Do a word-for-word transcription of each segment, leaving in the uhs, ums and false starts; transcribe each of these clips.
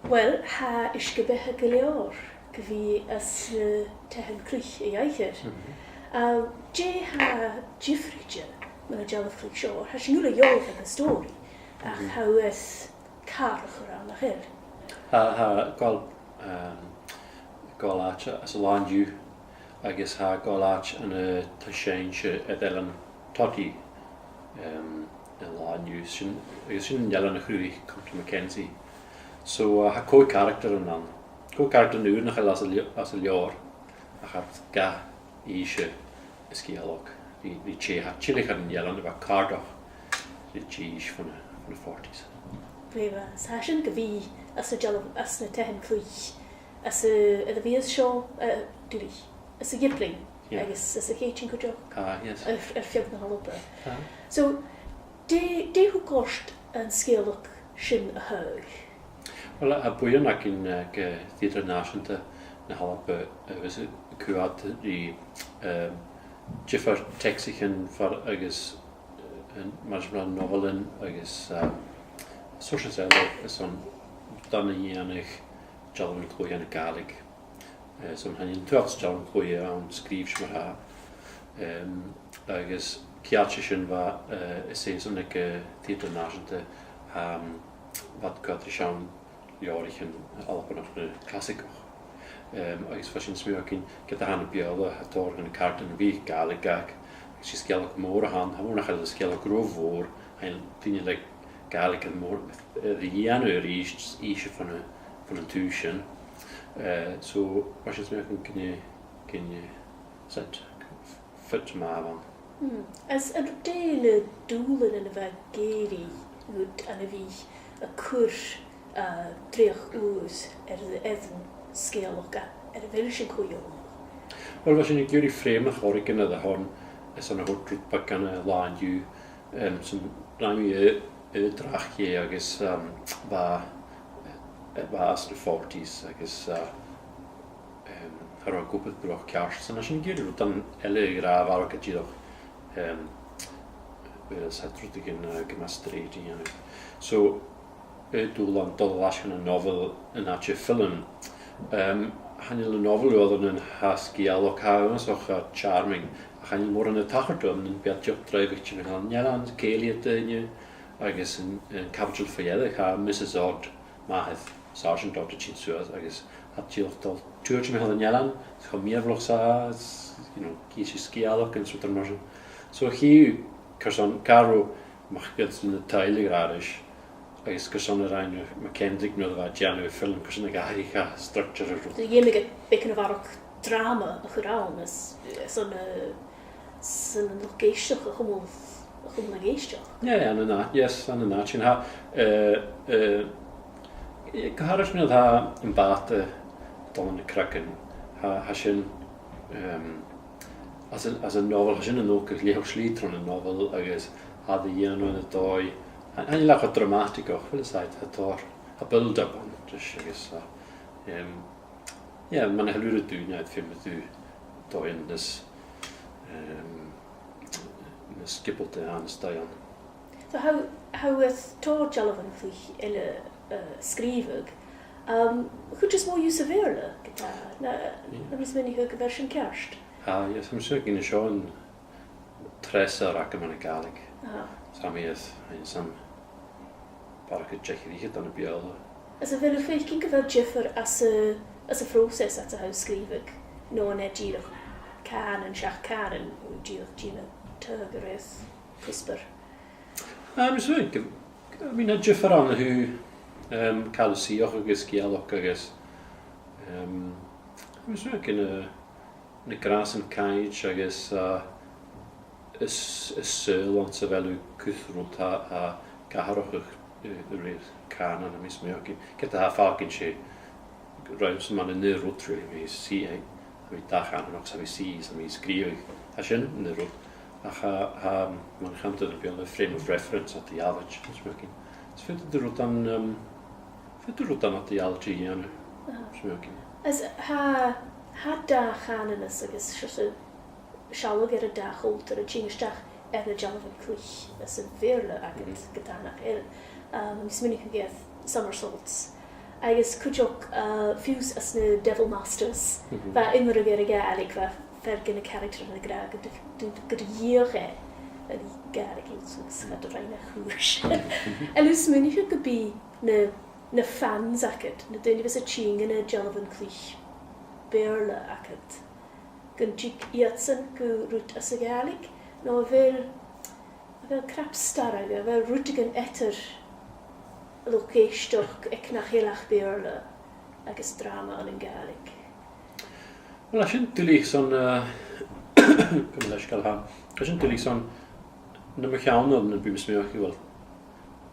Uill, tha uisge-beatha gu leòr gu bhith anns na taighean-cluich a dh'aithghearr. Mhm. Ach dè tha diofraichte mun dealbh chluich seo? Tha sinn uile eòlach air an stòiridh, ach Mhm. tha thu air càr a chur ann, nach eil? Tha, tha, gabhail, ehm, gabhail àite anns an là an-diugh, agus tha gabhail àite ann an, eh, taigh-seinnse air Eilean Toddy, ehm, an là an-diugh. Sin, agus sin an eilean a chruthaich Compton Mackenzie. So, eh, tha còig caractar ann. Còig caractar ùr nach eil anns an leo-, anns an leabhar, ach tha iad gach innse an sgeulachd. Bha, bha tè, tha tè aig an eilean a bha càirdeach ri dithis bhon a', bhon a' forties. Glè mhath. Tha sin gu bhith anns na dealbh-, anns na taighean-cluich, anns a', air a' bhiast seo, eh, duilich, anns a' Ghiblean, Yeah. agus anns a' Chèitean cuideachd. Ah, yes. Air, air feadh na h-Alba. Ah. So, dè, dè thug ort an sgeulachd sin a thaghadh? Uill, tha buidheann againn, eh, aig, eh, Theatre Nàiseanta na h-Alba, eh, a bhios a' coimhead ri, eh, diofar teacsaichean far agus, eh, an, mar eisimpleir nobhailean agus, eh, seòrsa eile airson dàn a dhèanamh dealbhan-cluich anns a' Ghàidhlig. Eh, so chan eil an t-uabhas dealbhan-cluich ann sgrìobhte mar-thà. Em, agus ceangailte ri sin bha, eh, an seisean aig, eh, Theatre Nàiseanta, em, bha iad a' coimhead ri seann leabhraichean Albannach, na clasaigean. Em, agus bha sinn a' smaoineachadh ged a tha na Beurla, tha tòrr dhe na caractaran a bhiodh Gàidhlig aca, agus 's e sgeulachd mhòr a th' ann, tha mòran a' call an sgeulachd ro mhòr, chan eil daoine le Gàidhlig mòr, eh, ri dhèanamh a-rithist, innse bhon a', bhon an taobh sin. Eh, so, bha sinn a' smaoineachadh gun e, gun e, seit, fit math a bh' ann. Hmm. Is, eh, dè na dùbhlain a bha ag èirigh dhut ann a bhith a' cur, eh, dreuchd ùr air, air an sgeulachd, air a bheil sinn co-eòlach? Uill, bha sinn ag iarraidh frèam a chur air a' chòmhradh airson a thoirt rud beag dhan an là an-diugh, em, 's ann a rinn mi, eh, eh, dreach dheth agus, em, bha, eh, bha e anns na forties agus, eh, em, cha robh e ag obair buileach ceart. So, bha sinn ag iarraidh rudan eile a ràdh a bharrachd air dìreach, em, eh, 's e rudeigin, eh, gu math straight a dhèanamh. So, eh, dùbhlan dol air ais chun an nobhail an àite fhilm. Em, chan eil an nobhail uaireannan cho sgeulach, tha e uabhasach, eh, charming, ach chan eil mòran a' tachairt uaireannan, bidh iad dìreach a' draibheadh timcheall an eilein, a' cèilidh daoine, agus an, an caibideil mu dheireadh, tha Mrs Odd, màthair Sergeant Odd, a' tighinn suas, agus tha i dìreach a' dol timcheall an eilein, cho mìorbhaileach 's a tha, you know, chì sibh sgeulachdan is rudan mar sin. So chì thu carson, càit an robh MacIntyre 's na tha eile air ais, agus carson a rinn MacKendrick nuair a bha e a' dèanamh a' fhilm, carson a dh'atharraich e structure an rud. So dh'fheumadh e beagan a bharrachd dràma a chur ann is, is an, eh, is an luchd-èisteachd a chumail, a chumail ag èisteachd. Yeah, ann an àite, yes, ann an àite sin. Tha, eh, eh, gu h-àraid nuair a tha am bàta a' dol ann an creagan, tha, tha sin, em, anns an, anns an nobhail, tha sin a' nochdadh letheach slighe tron an nobhail agus tha e a' dèanamh na dòigh, chan, chan eil e cho dramatic ach, bheil fhios agad, tha tòrr, tha build-up ann, just agus, eh, em, yeah, mura h-eil uiread dhaoine aig feum thu dòighean nas, em, nas sgiobalta ann is dòigh ann. So tha, tha thu air tòrr dealbhan-cluich eile, eh, sgrìobhadh. Em, a' chuid as motha dhiubh sa Bheurla, ge-tà, na, Yeah. na bhios mi an dùil gu bheil sin ceart. Tha, yes, tha mi a' smaoineachadh gun e seo an treasamh agam anns a' Ghàidhlig. Aha. Tha mi air, tha mi air barrachd air deich air fhichead anns a' Bheurla. Is a bheil thu a' faicinn gu bheil diofar anns a', anns a' phròiseas a tha thu a' sgrìobhadh, no an e dìreach cànan seach cànan, dìreach dèanamh taghadh air cuspair? Em, so, gu, I mean, tha diofar ann a thaobh, em, càil suidheachadh agus sgeulachd agus, em, tha mi a' smaoineachadh gun e na gràsan-cainnt agus, eh, is, is saoil anns a bheil thu a' cur rud a tha, a tha ag atharrachadh, eh, a rèir cànan, tha mi a' smaoineachadh. Ged a tha e a' faireachdainn gu robh e mar an aon rud, really, tha mi a' suidhe, tha mi dà-chànanach, tha mi a' suidhe, tha mi a' sgrìobhadh, tha sin an aon rud. Ach tha, tha, mar a chanadh na Beurla, frame of reference a tha thu a' dèanamh, tha mi a' smaoineachadh. Is faodaidh tu rudan, em, faodaidh tu rudan a tha thu a' dèanamh, Aha. tha mi a' smaoineachadh. Is tha, tha dà-chànanas agus seòrsa sealladh air an dà chultar a' tighinn a-steach air na dealbhan-cluich anns a' Bheurla agad, Mhm. ge-tà, nach eil. Um, tha mi a' smaoineachadh air Somersaults. Agus cuideachd, uh, fiù 's anns na Devil Masters, bha iomradh air a' Ghàidhlig, bha fear de na caractaran ag ràdh gun do, gun do, gun do dh'fheuch e a' Ghàidhlig, agus cha do rinn e a' chùis. A bheil thu a' smaoineachadh gum bi na, na fans agad, na daoine a bhios a' tighinn gu na dealbhan-cluich Beurla agad, gun tig iadsan gu rud anns a' Ghàidhlig, no a bheil, a bheil cnap-starra, a bheil rudeigin eadar luchd-èisteachd aig nach eil ach Beurla agus dràma ann an Gàidhlig? Uill, tha sin duilich son, eh, gum leisgeul tha. Tha sin duilich son, nam cheann, nam bithinn a' smaoineachadh gu bheil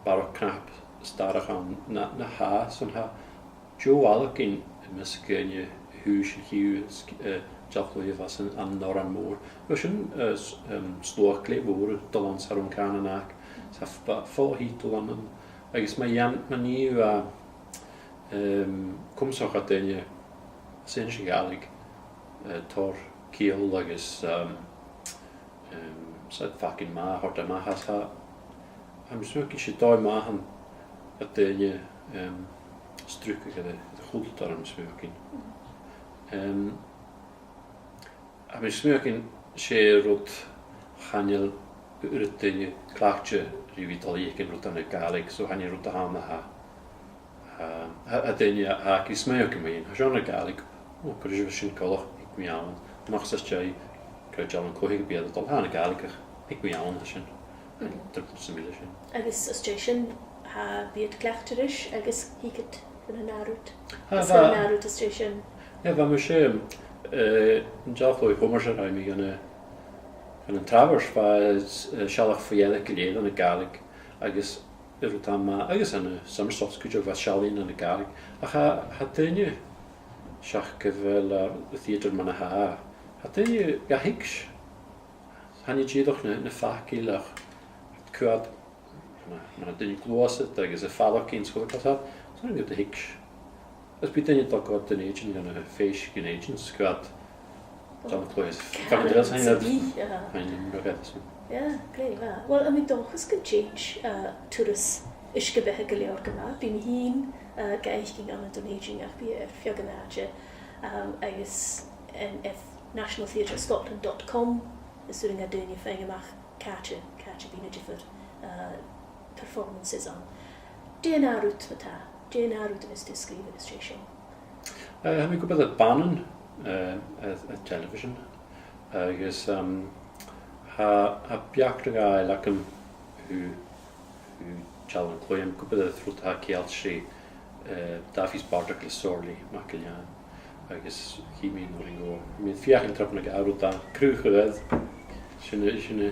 barrachd cnap-starra ann na, na tha, son tha deagh bhall againn am measg dhaoine a thòisich a' chì, eh, dealbh-chluich a bha sin ann an Òran Mòr. Bha sin, eh, s-, em, sluagh glè mhòr a' dol anns an robh an cànan aca, 's tha f-, fo-thiotalan ann. Agus ma dhean-, ma nì thu, eh, em, cumasachadh dhaoine a' sìneadh sa Ghàidhlig, eh, tòrr ciall agus, em, em, 's iad a' faighinn math, a thoirt a-mach às, tha, tha mi a' smaoineachadh gur e dòigh math ann do dhaoine, em, strucaireadh a, a chultar, tha mi a' smaoineachadh. Em, tha mi a' smaoineachadh 's e rud chan eil uiread dhaoine cleachdte ri bhith a' dol a dh'fhaicinn rud ann an Gàidhlig, so chan e rud a th' ann a tha, tha, tha, tha daoine a, a tha ag smaoineachadh mu dheidhinn, tha seo ann an Gàidhlig, o, cò ris a bheil sin coltach, thig mi ann. Mach às dèidh, gu dealbhan-cluiche gum bi iad a' dol, tha e ann an Gàidhlig, ach thig mi ann, tha sin. An trioblaid sam bith leis sin. Agus às dèidh sin, tha, bidh iad cleachdte ris, agus thig iad gu na h-ath rud. Tha, is bha, gu na h-ath rud às dèidh sin. Yeah, bha mise, eh, an dealbh-chluich chommercial a rinn mi gun a, gun an Traverse, bha, eh, sealladh mu dheireadh gu lèir ann an Gàidhlig, agus air an t-àm, agus ann an Somersaults cuideachd, bha seallaidhean ann an Gàidhlig. Ach tha, tha daoine, seach gu bheil, eh, an theatre mar a tha, tha daoine ga thuigs'. Chan e dìreach na, na faclan ach cuid, na, na daoine gluasad agus a' faireachdainn 's a h-uile càil, 's ann gun do thuigs'. Is bidh daoine a' dol gu Dùn Èideann gun a' fèis Dhùn Èideann 's cuid dhan a' chluich. Chan eil, chan eil, chan eil, chan eil. Yeah, glè mhath. Uill, tha mi an dòchas gun tèid, uh, turas uisge-beatha gu leòr gu math. Bidh mi fhìn, uh, ga fhaicinn ann an Dùn Èideann, ach bidh e air feadh an àite, um, agus an, air national theatre scotland dot com, is urrainn do dhaoine faighinn a-mach càite, càite a bhios na diofar, uh, performances ann. Dè an ath rud ma-thà? Dè an ath rud a bhios tu a' sgrìobhadh às dèidh seo? Eh, tha mi gu bhith a' dèanamh bannan, eh, air, air television. Agus, um, tha, tha beachd no dhà eile agam gu, gu dealbhan-cluich, gu bhith a' rud a tha ceangailte ri, eh, Daffy's Bardock le Somhairle MacGill-Eain. Agus chì mi an urrainn dhomh. Tha mi a' feuchainn triop no dhà rud a chruthachadh. Sin, sin a'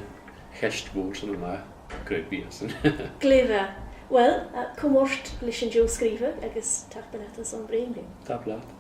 cheist mhòr san latha, cò bhios ann. Glè mhath. Uill, uh, comhfhurtachd leis an deagh sgrìobhadh agus tapadh leat airson bruidhinn rinn. Tapadh leat.